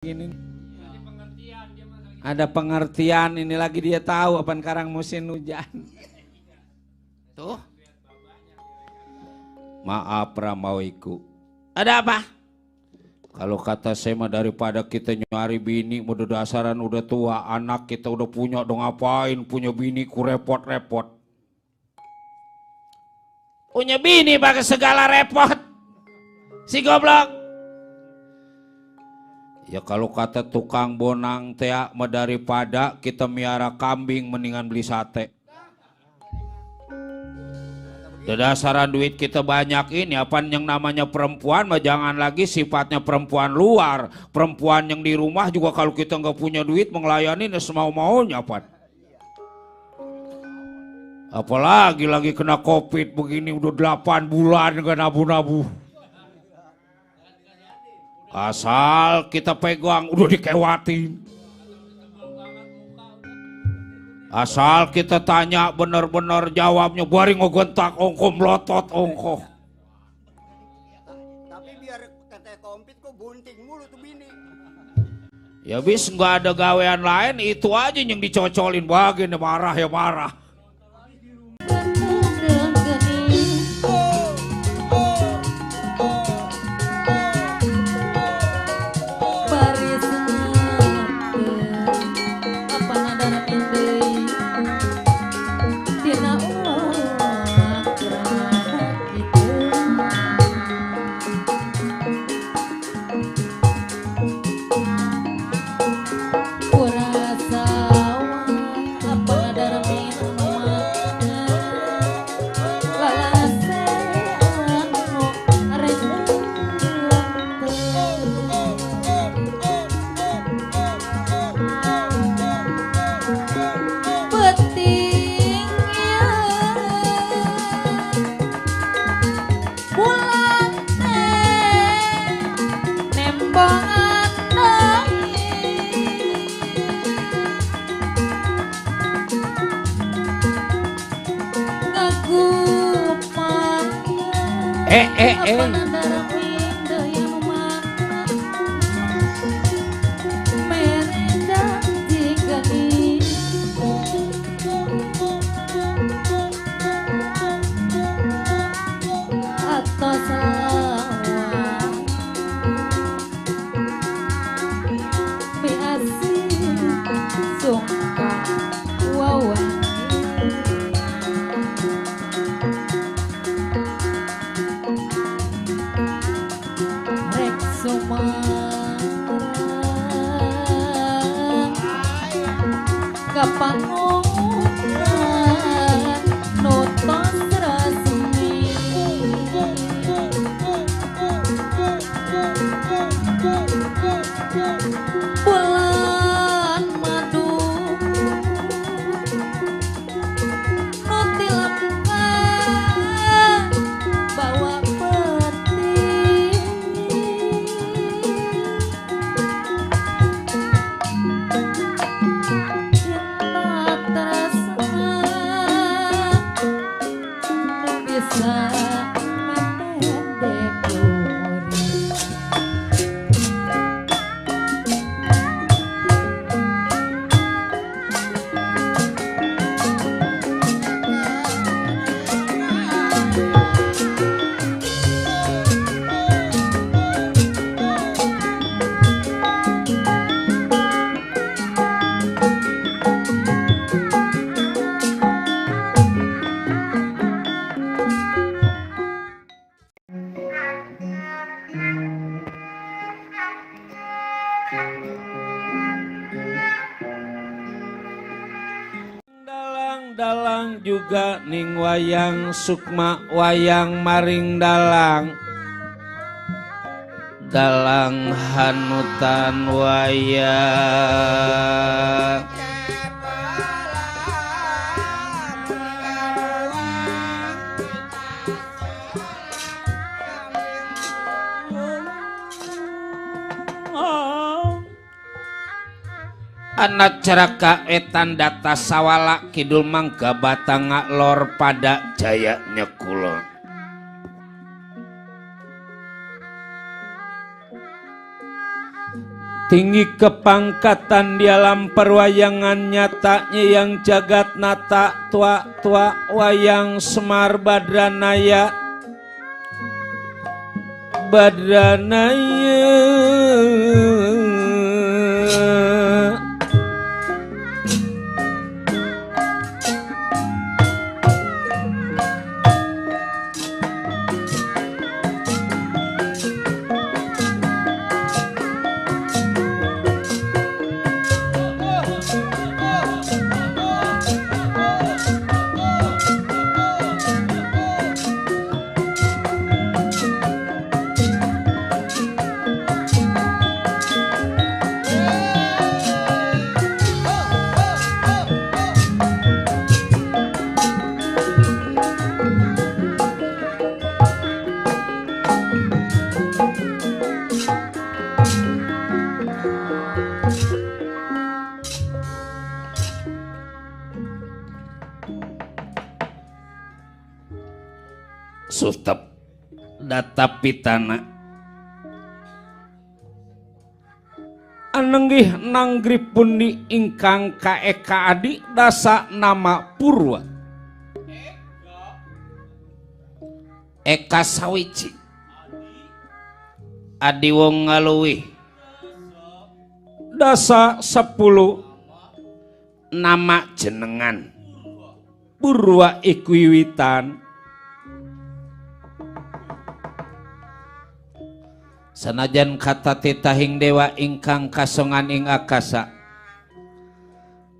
Ini ada pengertian, ini lagi dia tahu apa sekarang musim hujan. Tuh. Maaf Ramawiku. Ada apa? Kalau kata saya mah daripada kita nyari bini udah dasaran udah tua, anak kita udah punya dong ngapain punya bini ku repot-repot. Punya bini pakai segala repot. Si goblok. Ya kalau kata tukang bonang teh mah daripada kita miara kambing mendingan beli sate. Dasaran duit kita banyak ini apa yang namanya perempuan mah jangan lagi sifatnya perempuan luar. Perempuan yang di rumah juga kalau kita nggak punya duit melayani semau-maunya apa. Apalagi lagi kena covid begini udah 8 bulan gak nabu-nabu. Asal kita pegang udah dikewatin. Asal kita tanya bener-bener jawabnya bari ngogontak ongko melotot ongko. Tapi biar kata komplit kok bunting mulu tuh bini. Ya bis nggak ada gawean lain itu aja yang dicocolin bagian marah ya marah. Dalang juga ning wayang sukma wayang maring dalang hanutan wayang anak ceraka etan data sawala kidul mangga batanga lor pada jayanya kulon. tinggi kepangkatan di alam perwayangan nyatanya yang jagat nata tua wayang Semar Badranaya sutep data pitana anenggih nanggrip pundi ingkang kaeka adi dasa nama Purwa Eka Sawiji adi wong ngaluwih dasa 10 nama jenengan Purwa iku wiwitan sanajan kata titahing dewa ingkang kasongan ing akasa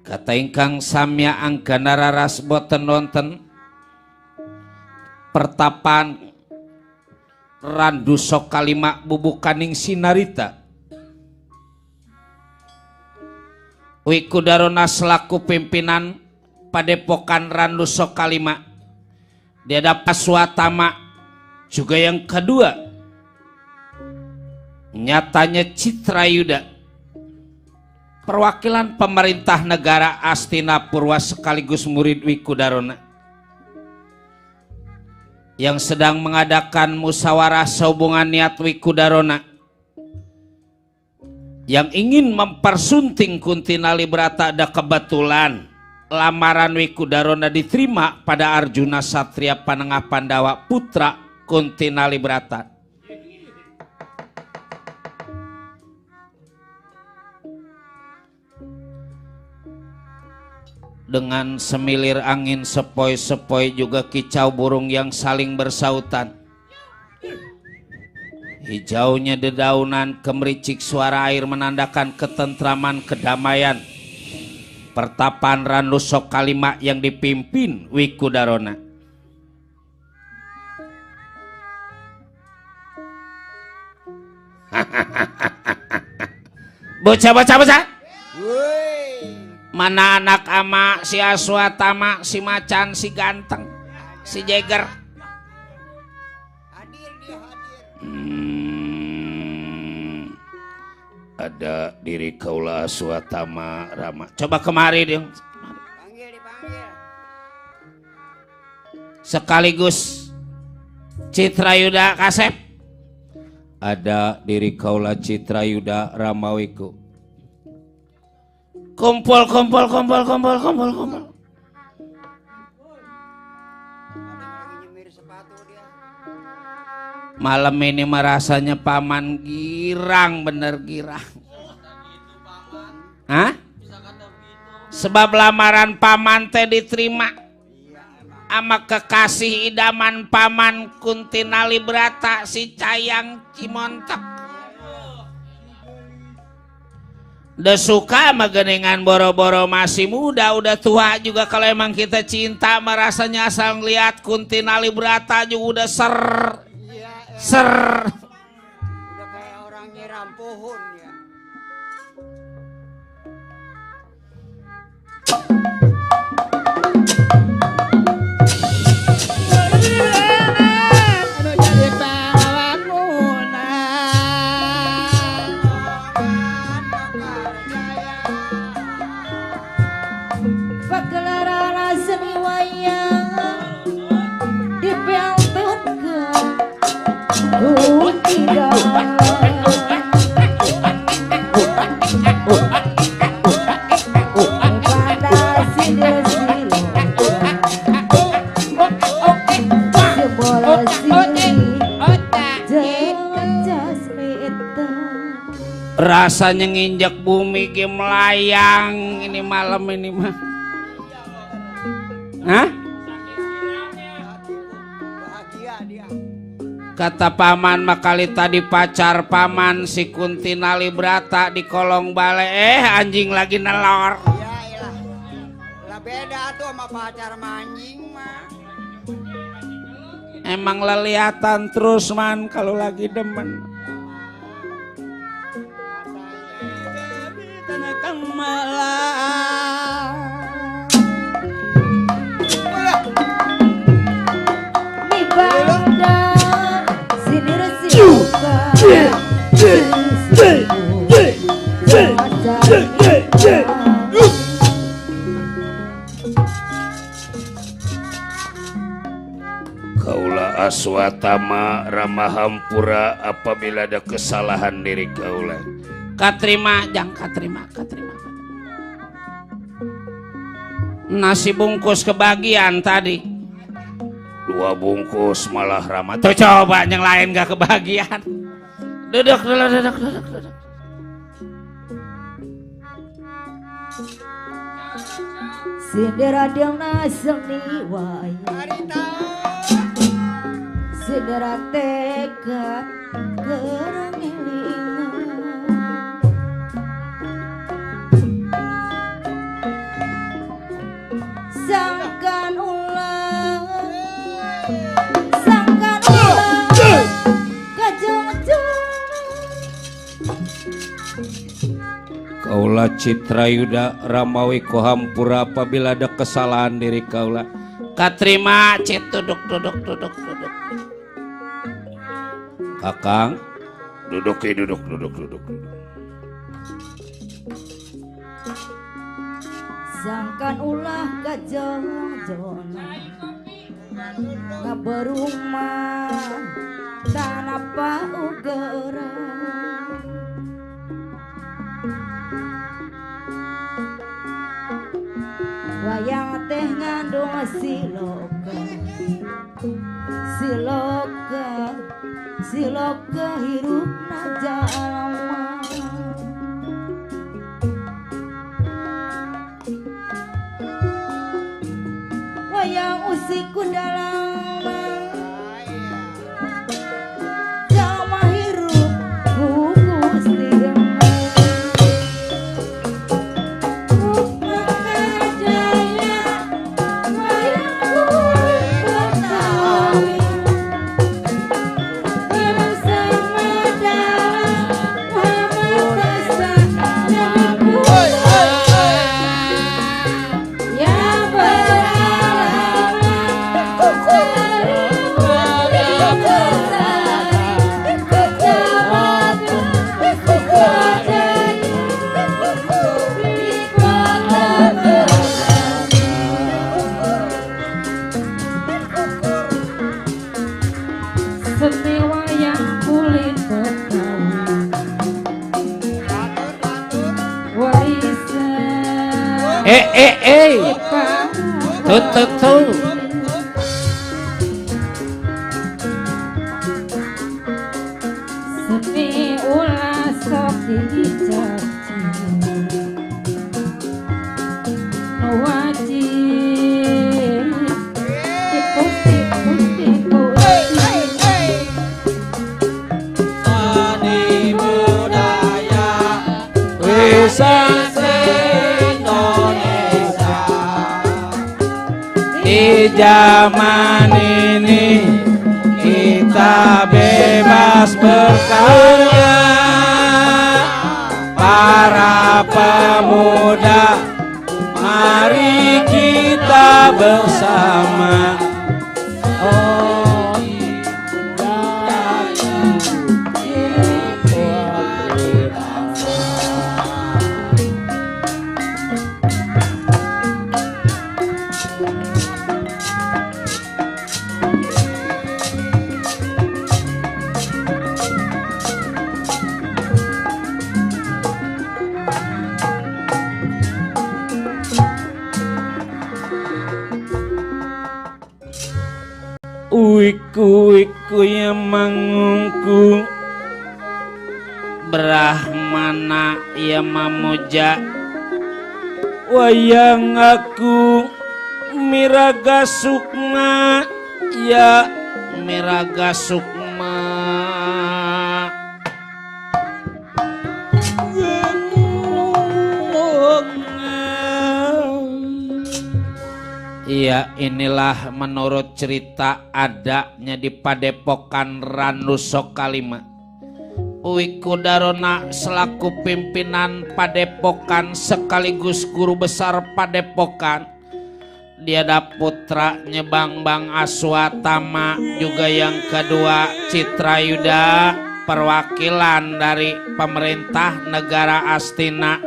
kata ingkang samya anggana raras boten wonten pertapan randu sok kalima bubukaning sinarita Wikudarona selaku pimpinan padepokan randu sok kalima dia dapat Swatama juga yang kedua nyatanya Citrayuda perwakilan pemerintah negara Astina Purwa sekaligus murid Wikudarona yang sedang mengadakan musyawarah sehubungan niat Wikudarona yang ingin mempersunting Kuntinali Brata. Ada kebetulan lamaran Wikudarona diterima pada Arjuna Satria Panengah Pandawa putra Kuntinali Brata. Dengan semilir angin sepoi-sepoi juga kicau burung yang saling bersautan. Hijaunya dedaunan kemericik suara air menandakan ketentraman kedamaian. Pertapaan randu sok kalima yang dipimpin Wikudarona. Bocah. Mana anak ama si Aswatama, si Macan, si Ganteng, si Jeger. Hadir dia hadir. Ada diri kaula Aswatama Rama. Coba kemari dia. Panggil dipanggil. Sekaligus Citrayuda Kasep. Ada diri kaula Citrayuda Ramawiku. Kumpul. Ada yang lagi nyemir sepatu dia. Malam ini merasanya paman girang, bener girang. Hah? Sebab lamaran paman teh diterima ama kekasih idaman paman Kuntinali Brata si Cayang Cimontek. Udah suka sama geningan boro-boro masih muda, udah tua juga. Kalau emang kita cinta merasanya asal ngeliat Kuntinali Brata juga udah ser. Udah kayak orang nyiram pohon ya. Anu jadi pahlawan pagelaran seni wayang dipeltutkeun ku tidak Rasanya nginjak bumi ge melayang ini malam ini mah. Hah? Bahagia dia. Kata paman makali tadi pacar paman si Kuntinali Brata di kolong bale anjing lagi nelor. Ya iyalah. Lah beda tuh sama pacar manjing mah. Emang leliatan terus man kalau lagi demen. Tenakan malam. Di bandar sini resika. Kaula aswatama ramahampura apabila ada kesalahan diri kaula. Katrima jang katrima. Nasi bungkus kebagian tadi. 2 bungkus malah Rama. Tuh coba yang lain gak kebagian. Duduk. Sindera yang naseni waya. Hari tahu. Sindera teka kerangilingan. Sangkan ulang Kaula Citrayuda Ramawi Kohampura apabila ada kesalahan diri kaula. Katrima cit duduk. Kakang duduk. Sangkan ulah kajong-jona ngaberumah tanapa ugera wayang teh ngandung siloka hirupna jalma. Wayang usiku dalam jama hirup gugus tirma makajaya wayangku betawi bersama dalam pamatasan namaku ya seni wayang kulit betawi warisan tuh seni ulah sok dicaci wajib diputi-puti Seni budaya wisata Indonesia. di zaman ini kita bebas berkarya. Para pemuda mari kita bersama Wiku yang mangungku Brahma mana ya mamuja wayang aku miraga sukma ya miraga sukma iya inilah menurut cerita adanya di Padepokan Randuso Kalima. Wikudarona selaku pimpinan Padepokan sekaligus guru besar Padepokan. Dia ada putranya Bang Aswatama, juga yang kedua Citrayuda, perwakilan dari pemerintah negara Astina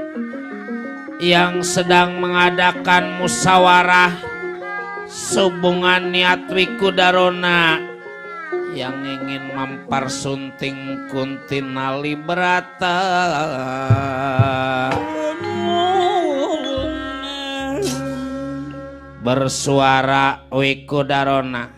yang sedang mengadakan musyawarah hubungan niat Wikudarona yang ingin mempersunting Kuntinali Brata. Bersuara Wikudarona.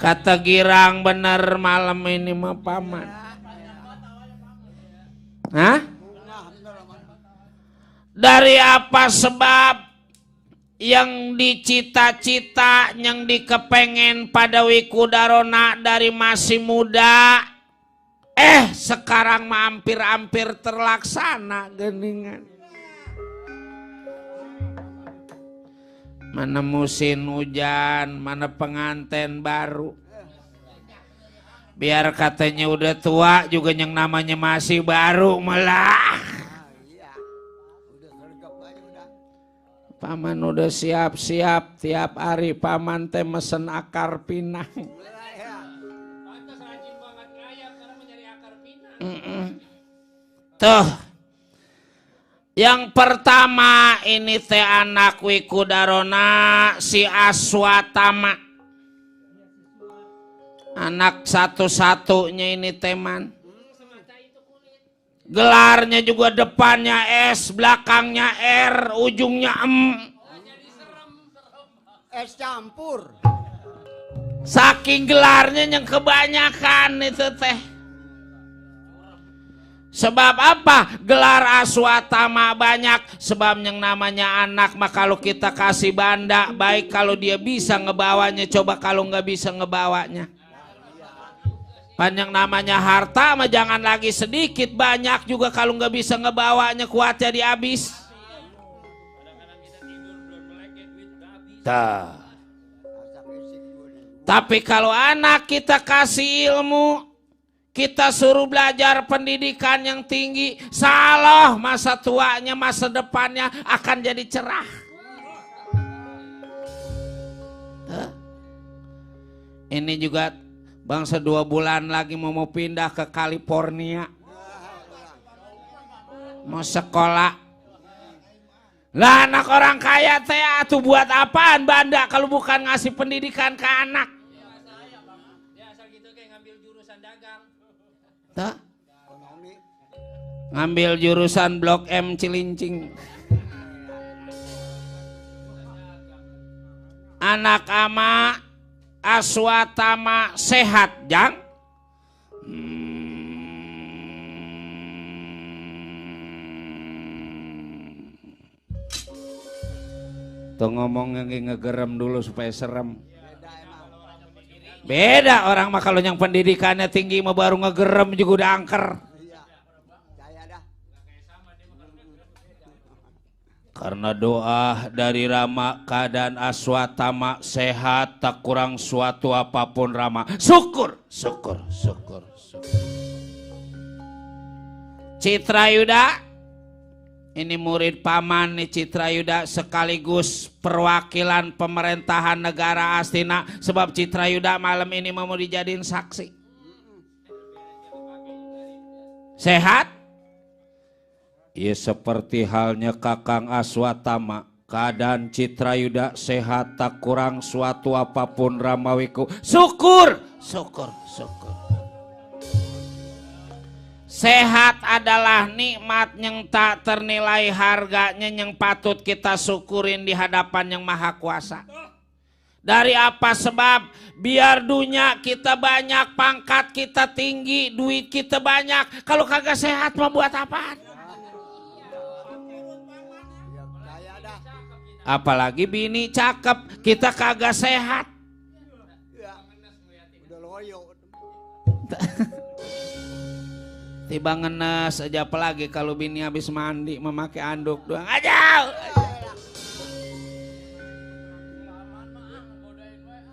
Kata girang bener malam ini mah paman. Hah? Dari apa sebab yang dicita-cita, yang dikepengen pada Wikudarona dari masih muda, sekarang hampir-hampir terlaksana geningan. Mana musim hujan, mana pengantin baru. Biar katanya udah tua juga yang namanya masih baru malah. Paman udah siap-siap tiap hari paman teh mesen akar pinang. Tuh. Yang pertama ini teh anak Wikudarona si Aswatama. Anak satu-satunya ini teman. Gelarnya juga depannya S, belakangnya R, ujungnya M. Es campur. Saking gelarnya yang kebanyakan itu teh. Sebab apa? Gelar Aswatama banyak. Sebab yang namanya anak mah kalau kita kasih banda, baik kalau dia bisa ngebawanya, coba kalau nggak bisa ngebawanya. Panjang namanya harta mah jangan lagi sedikit, banyak juga kalau nggak bisa ngebawanya kuat jadi habis. Tapi kalau anak kita kasih ilmu, kita suruh belajar pendidikan yang tinggi, salah masa tuanya, masa depannya akan jadi cerah. Ini juga bangsa 2 bulan lagi mau pindah ke California. Mau sekolah. Lah anak orang kaya teh atuh buat apaan banda kalau bukan ngasih pendidikan ke anak. Dia asal gitu kayak ngambil jurusan dagang. Tuh. Ngambil jurusan Blok M Cilincing. Anak ama Aswatama sehat jang. Tuh ngomong yang ngegerem dulu supaya serem. Beda orang mah kalau yang pendidikannya tinggi mah baru ngegerem juga udah angker. Karena doa dari Rama keadaan Aswatama sehat, tak kurang suatu apapun Rama. Syukur, syukur, syukur, syukur. Citrayuda, ini murid paman nih Citrayuda sekaligus perwakilan pemerintahan negara Astina. Sebab Citrayuda malam ini mau dijadiin saksi. Sehat? Ya seperti halnya Kakang Aswatama, keadaan Citrayuda sehat, tak kurang suatu apapun Ramawiku. Syukur, syukur, syukur. Sehat adalah nikmat yang tak ternilai harganya, yang patut kita syukurin di hadapan yang Maha Kuasa. Dari apa sebab? Biar dunia kita banyak, pangkat kita tinggi, duit kita banyak. Kalau kagak sehat mau buat apaan? Apalagi bini cakep, kita kagak sehat. Udah loyo. Tiba ngenes aja, apalagi kalau bini habis mandi memakai anduk doang aja.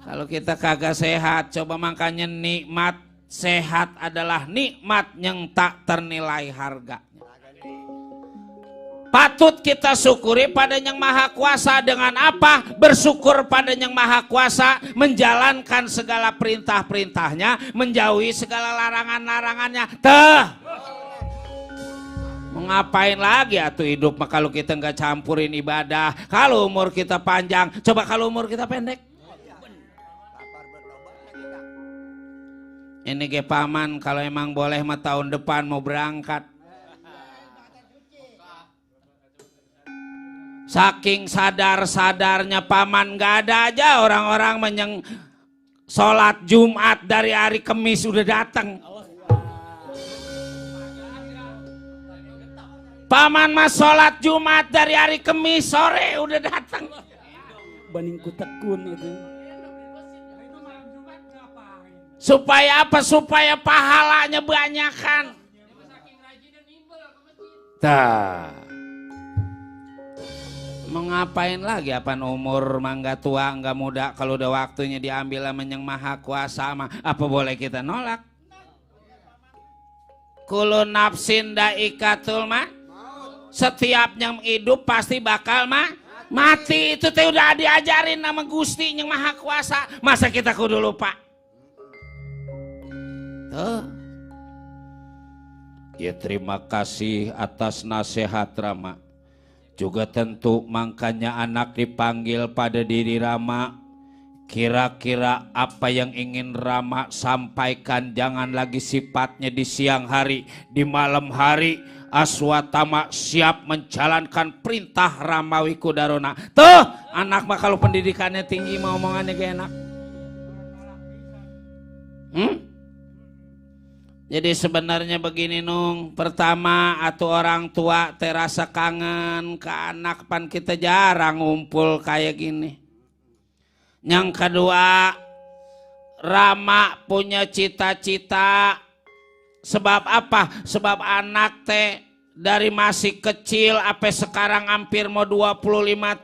Kalau kita kagak sehat, coba makanya nikmat sehat adalah nikmat yang tak ternilai harga. Patut kita syukuri pada Yang Maha Kuasa. Dengan apa? Bersyukur pada Yang Maha Kuasa, menjalankan segala perintah-perintahnya, menjauhi segala larangan-larangannya. Mau ngapain lagi atuh hidup mah kalau kita nggak campurin ibadah. Kalau umur kita panjang, coba kalau umur kita pendek. Ini ge paman kalau emang boleh mah tahun depan mau berangkat. Saking sadar-sadarnya paman, gak ada aja orang-orang menyeng sholat Jumat dari hari Kamis udah datang. Paman mas sholat Jumat dari hari Kamis sore udah datang. Baningku tekun itu. Supaya apa? Supaya pahalanya banyakan. Mengapain lagi apaan umur mangga tua enggak muda, kalau udah waktunya diambil sama Yang Maha Kuasa mah apa boleh kita nolak? Kullu nafsin daikatul mah, setiap yang hidup pasti bakal mati. Itu teh udah diajarin nama Gusti Yang Maha Kuasa, masa kita kudu lupa? Tuh. Ya terima kasih atas nasihat Rama. Juga tentu makanya anak dipanggil pada diri Rama. Kira-kira apa yang ingin Rama sampaikan, jangan lagi sifatnya di siang hari, di malam hari. Aswatama siap menjalankan perintah Rama Wikudarona. Tuh anak mah kalau pendidikannya tinggi mau omongannya gak enak. Jadi sebenarnya begini Nung, pertama atuh orang tua terasa kangen ke anak, pan kita jarang ngumpul kayak gini. Yang kedua, Rama punya cita-cita. Sebab apa? Sebab anak teh dari masih kecil sampai sekarang hampir mau 25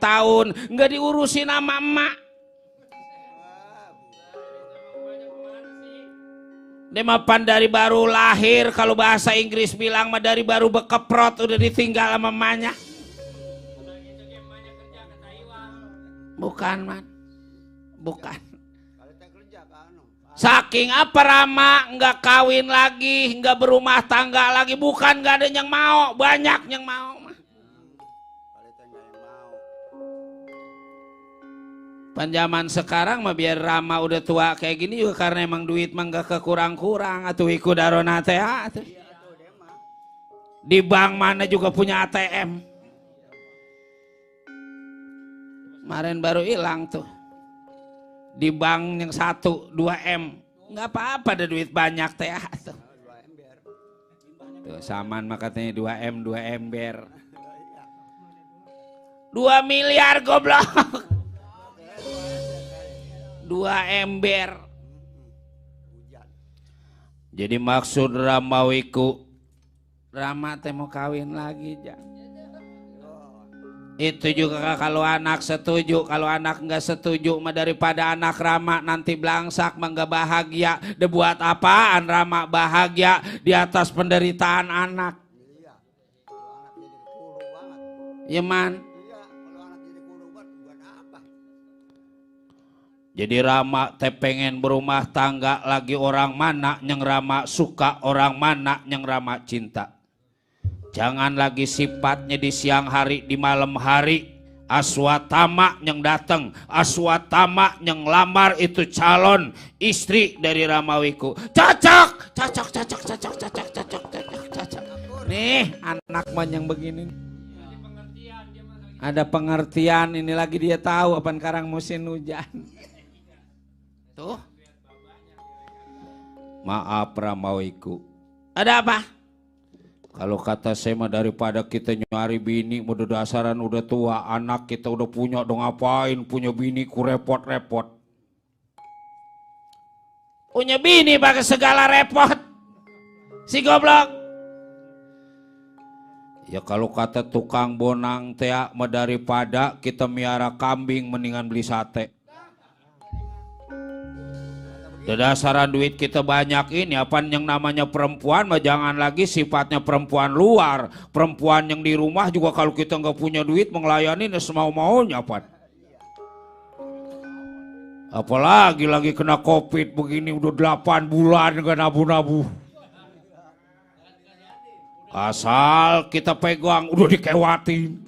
tahun nggak diurusin sama emak. Dia mapan dari baru lahir, kalau bahasa Inggris bilang mah dari baru bekeprot udah ditinggal sama emaknya. Bukan man, bukan. Saking apa Rama nggak kawin lagi, nggak berumah tangga lagi, bukan nggak ada yang mau, banyak yang mau. Panjaman sekarang mah biar Rama udah tua kayak gini juga karena emang duit mah nggak kekurang-kurang atuh Wikudarona teh atuh. Di bank mana juga punya ATM. Kemarin baru hilang tuh. Di bank yang 1 2M. Nggak apa-apa ada duit banyak teh atuh. Tuh saman mah katanya 2M 2 ember. 2 miliar goblok. 2 ember. Jadi maksud Ramawiku, Rama teh mau kawin lagi ja. Itu juga kalau anak setuju. Kalau anak nggak setuju mah daripada anak Rama nanti belangsak mah nggak bahagia. Udah buat apaan Rama bahagia di atas penderitaan anak? Ya man. Jadi Rama teh pengen berumah tangga lagi orang mana yang Rama suka, orang mana yang Rama cinta. Jangan lagi sifatnya di siang hari, di malam hari. Aswatama yang datang, Aswatama yang lamar itu calon istri dari Ramawiku. Cocok, cocok, cocok, cocok, cocok, cocok, cocok, cocok. Nih anak man yang begini. Ada pengertian, ini lagi dia tahu apaan karang musim hujan. Tuh. Maaf Ramawiku. Ada apa? Kalau kata saya mah daripada kita nyari bini udah dasaran udah tua, anak kita udah punya dong ngapain punya bini ku repot-repot. Punya bini pakai segala repot. Si goblok. Ya kalau kata tukang bonang teh mah daripada kita miara kambing mendingan beli sate. Dasaran duit kita banyak ini, apa yang namanya perempuan mah jangan lagi sifatnya perempuan luar, perempuan yang di rumah juga kalau kita nggak punya duit melayani semau-maunya apa. Apalagi lagi kena COVID begini udah 8 bulan gak nabu-nabu. Asal kita pegang udah dikewatin.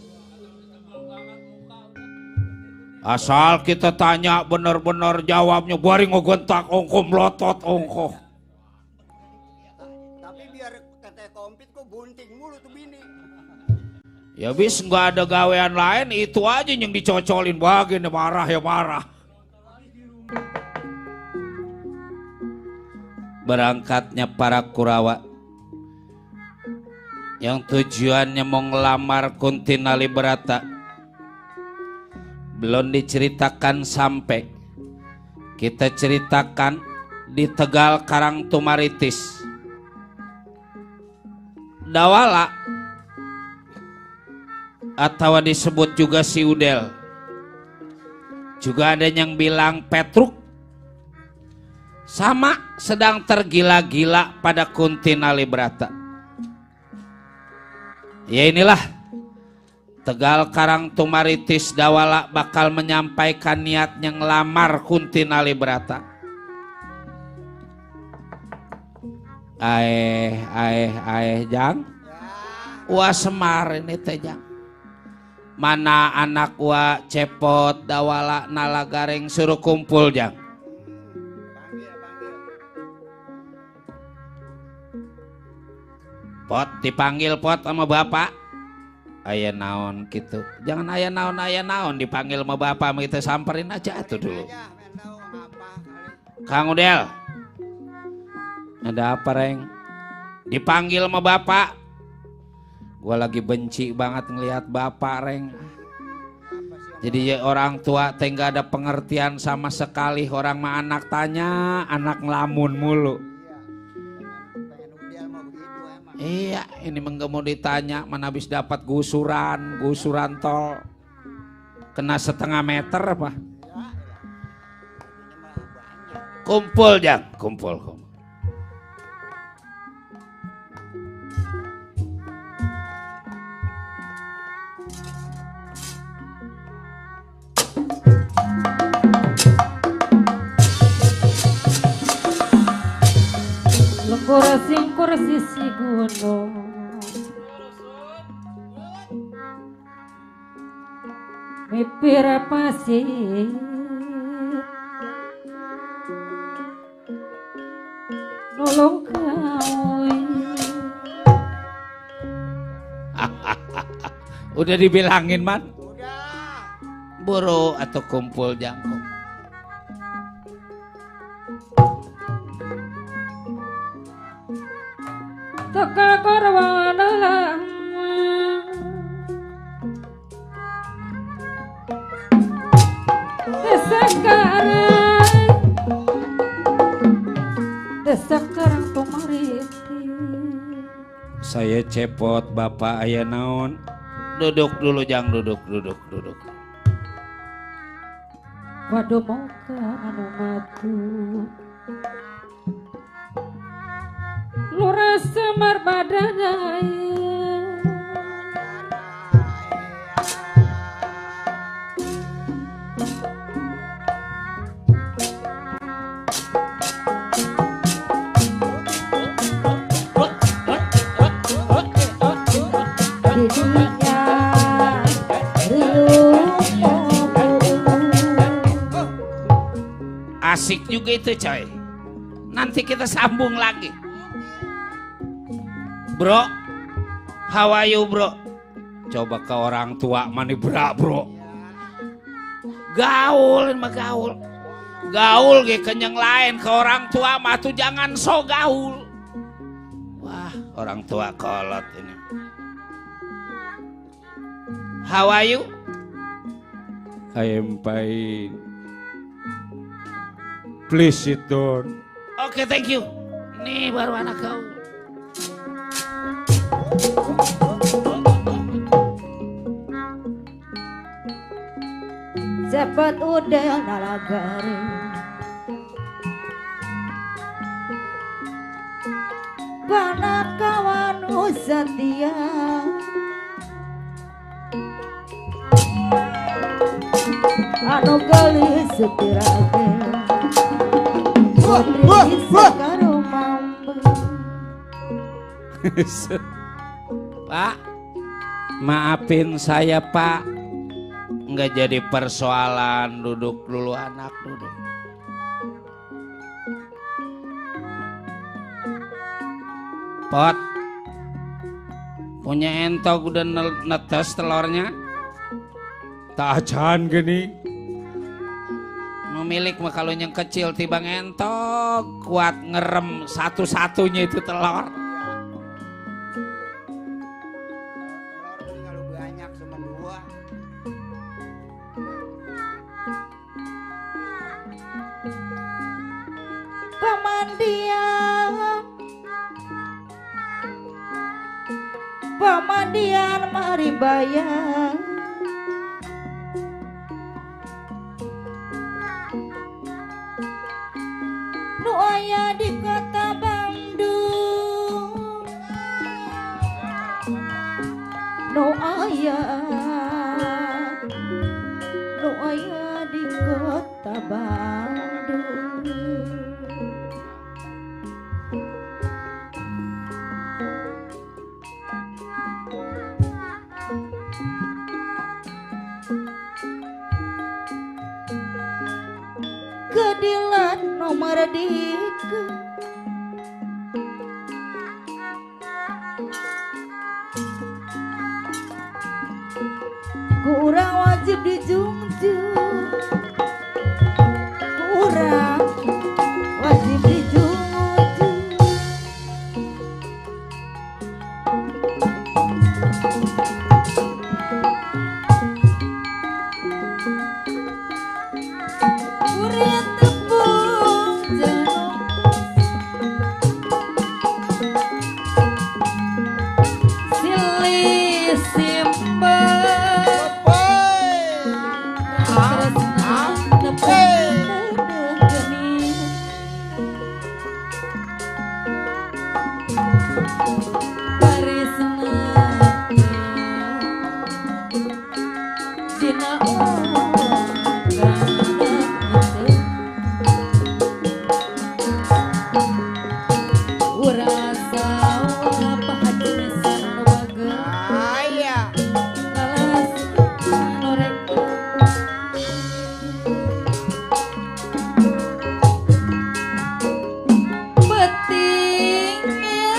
Asal kita tanya bener-bener jawabnya bari ngogontak ongko melotot ongko. Tapi biar kata komplit kok bunting mulu tuh bini. Ya bis nggak ada gawean lain itu aja yang dicocolin bagian marah ya marah. Berangkatnya para Kurawa yang tujuannya mau ngelamar Kuntinali Brata. Belum diceritakan sampai kita ceritakan di Tegal Karangtumaritis. Dawala atau disebut juga si Udel. Juga ada yang bilang Petruk sama sedang tergila-gila pada Kuntinali Brata. Ya inilah Tegal Karangtumaritis Dawala bakal menyampaikan niatnya ngelamar Kuntinali Brata. Jang. Wah Semar ini teh Jang. Mana anak wa Cepot Dawala Nalagareng suruh kumpul Jang. Pot dipanggil Pot sama bapak. Aya naon gitu. Jangan aya naon dipanggil sama bapak kita samperin aja tuh dulu. Kang Udel. Ada apa Reng? Dipanggil sama bapak. Gua lagi benci banget ngelihat bapak Reng. Jadi ya orang tua teh nggak ada pengertian sama sekali. Orang mah anak tanya, anak ngelamun mulu. Iya, ini mau ditanya mana habis dapat gusuran tol kena 1,5 meter apa? Kumpul Jang, kumpul. Singkur sisi gunung mipir pasir nolong kawi. Udah dibilangin man? Udah. Buru atau kumpul jangkung. Tegal Karwana Desa Karangtumaritis. Saya Cepot, bapak aya naon? Duduk dulu Jang, duduk. Waduh mau ke anu matu Lurah Semar badannya asik juga itu coy. Nanti kita sambung lagi. Bro, how are you bro? Coba ke orang tua mani bro. Gaul mah gaul. Gaul ge kenyang lain ke orang tua mah tuh jangan so gaul. Wah, orang tua kolot ini. How are you? I am fine. Please sit down. Oke, thank you. Nih baru anak gaul. Cepat udah nalagari Panak kawan setia Anu gali setirage Putri sakaro mampu Pak, maafin saya Pak, nggak jadi persoalan, duduk dulu anak duduk. Pot, punya entok udah netes telurnya? Tajan gini. Memilik mah kalau yang kecil tiba entok kuat ngerem satu-satunya itu telur. Kalau banyak cuma 2. Pamandian mari bayar nu aya di kota Bandung nu aya di kota Bandung. Kedilan nomor dikeun kurang wajib dijunjung kurang wajib dijunjung kurit tepung jenong silih simpen tresna nepeng geni karisna dina urasa apa hati sarana bageun Aya. ngalas norek betingnya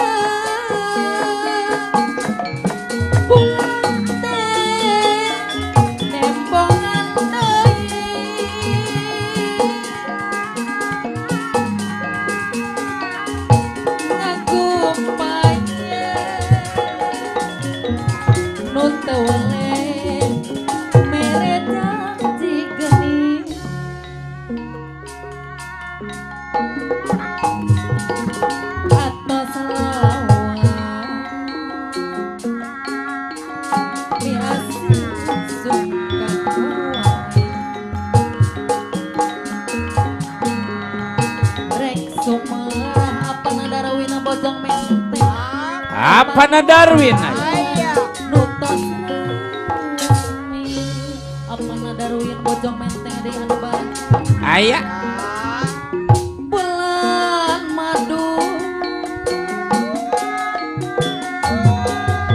bulan teh nembongan ngagumpanya nu teu weleh mere janji geni atos lawan biasa suka wae rek sumerah apa nadarawina bojong menteng Apa na Darwin? Aya. nutos resmi apa nadarawina bojong menteng di anu bareng Aya. bulan madu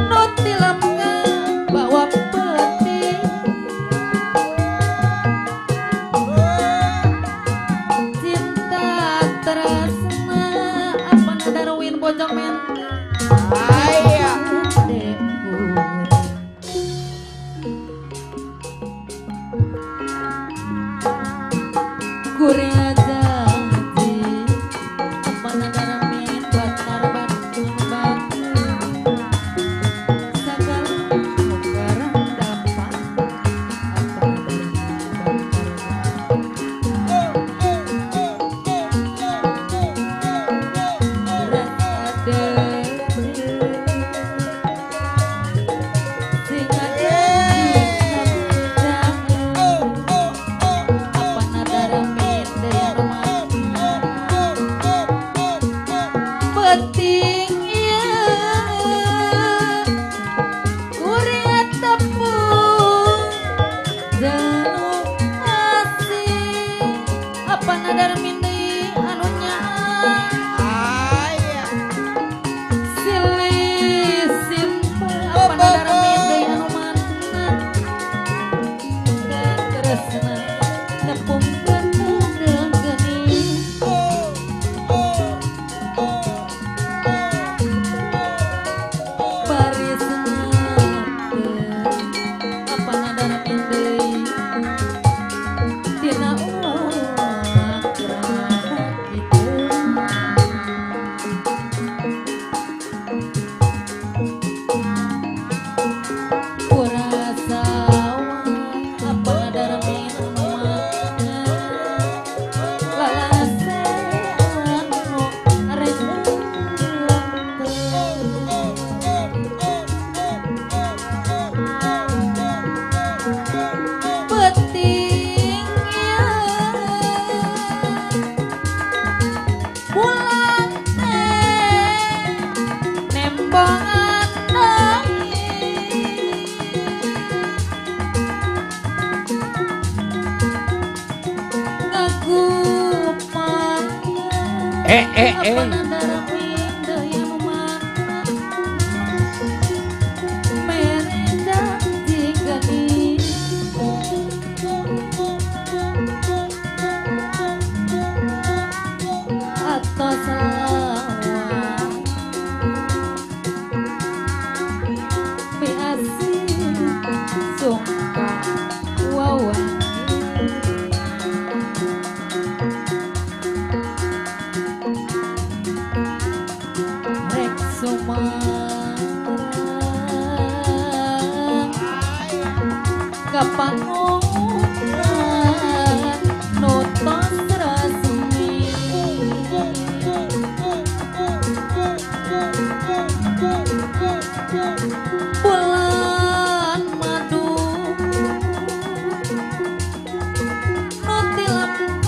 nu tilamna bawa peti cinta tresna apa nadarawin bojong menteng Aya. Kuring Apana darwin deuyan mana merenda digani atau sawang biasi sungka wawan rek sumarang kapangungan nutos resmi bulan madu nutilakan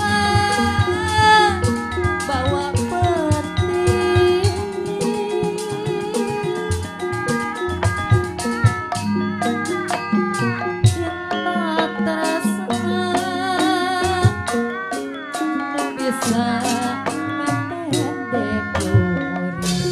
bawa peti cinta terasa bisa metendek duri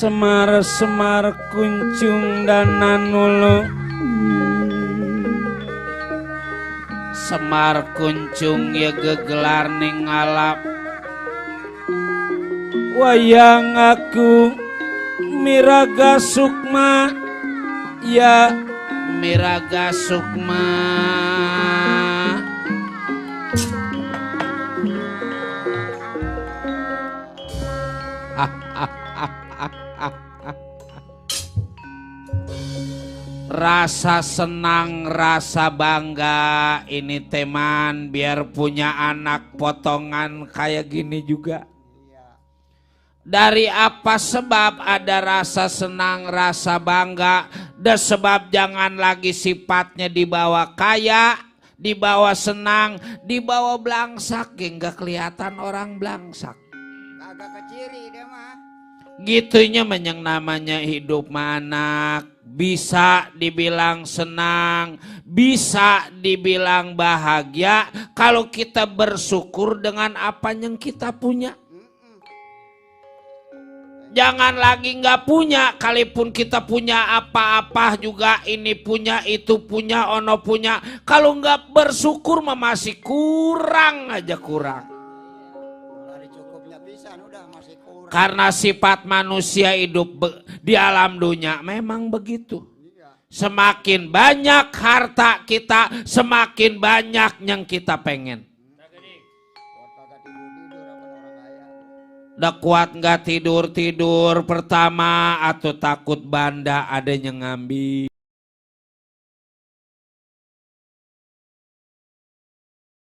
Semar-semar kuncung dan nanulu Semar kuncung ya gegelar ning ngalap wayang aku Miraga Sukma ya Miraga Sukma rasa senang, rasa bangga ini teman biar punya anak potongan kayak gini juga. Dari apa sebab ada rasa senang, rasa bangga, dan sebab jangan lagi sifatnya dibawa kaya, dibawa senang, dibawa belangsak, nggak kelihatan orang belangsak. Kagak keciri deh mah. Gitunya yang namanya hidup anak. Bisa dibilang senang, bisa dibilang bahagia kalau kita bersyukur dengan apa yang kita punya. Jangan lagi nggak punya, kalaupun kita punya apa-apa juga ini punya, itu punya, ono punya. Kalau nggak bersyukur mah masih kurang aja kurang. Dari cukupnya pisan udah masih kurang. Karena sifat manusia hidup di alam dunia memang begitu. Semakin banyak harta kita, semakin banyak yang kita pengen. Udah kuat nggak tidur-tidur pertama atau takut banda ada yang ngambil.